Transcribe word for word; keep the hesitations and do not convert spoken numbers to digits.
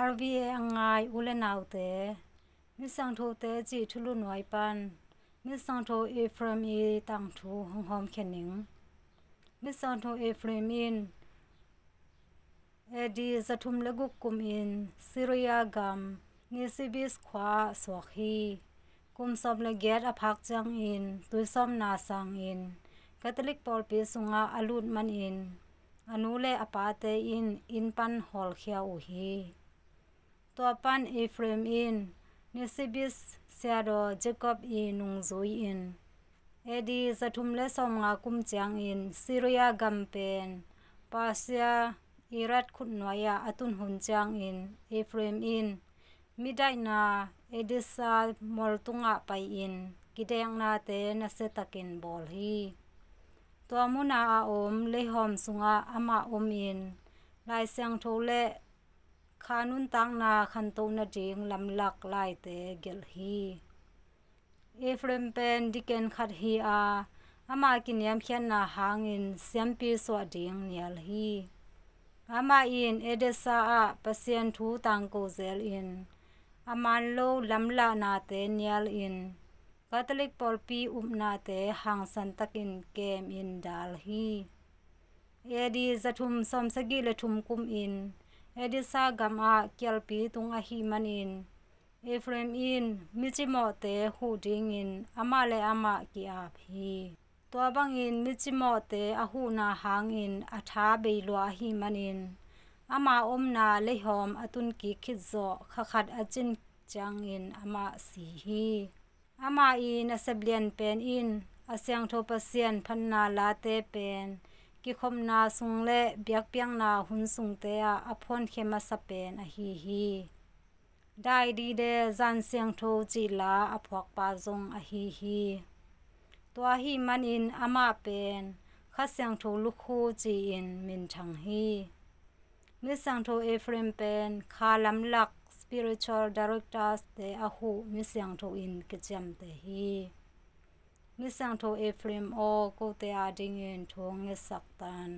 R V A a ngai u le naute, Misiangthote cih thulu nuai pan Misiangtho Ephraim i tangthu hong hawmkhia ning. Misiangtho Ephraim in A D zathum le guk kumin Syria gam Nisibis khua ah suak hi. Kum sawm le giat a phak ciangin tuisawpna sangin Catholic pawlpi sungah a lut manin a nu le a pate in inn pan hawlkhia uh hi. Tua pan Ephraim in Nisibis siadaw Jacob i nungzui-in A D zathum le sawmnga kum ciangin Syria gam pen Persia Iraq khutnuai-ah a tun hun ciangin Ephraim in midaihna Edessa mual tungah pai-in kideknate nasiatakin bawl hi. Tua muna a om leihawm sungah amah omin Lai Siangtho le kha nuntakna khantoh nading lamlak laite gelh hi. Ephraim pen diken khat hi a, ama kiniamkhiatna hangin siampi suah ding nial hi. Amah in Edessa ah Pasian thu tangko zelin a manlo lamlahnate nialin Catholic pawlpi upnate hangsantakin kemin dal hi. A D zathum sawmsagih le thum kumin Edessa gamah kialpi tung ahih manin Ephraim in micimawhte huh dingin amah le amah ki-ap hi. Tua bangin micimawhte a huhna hangin a tha bei lua ahih manin ama omna leihawm a tunkik khitzawh kha khat a cin ciangin amah si hi. Amah i nasep lian pen in a siangtho Pasian phatna late pen kikhopna sung le biakpiakna hun sungte ah a phuankhia masa pen ahi hi. Dai Dide Zan Siangtho cih la a phuakpa zong ahi hi. Tua ahih manin amah pen Kha Siangtho Lukhu ci-in minthang hi. Misiangtho Ephraim pen kha lamlak spiritual directors te a huh misiangtho in kiciamteh hi. Misiangtho Ephraim aw, kote adingin thu hong ngetsak tan.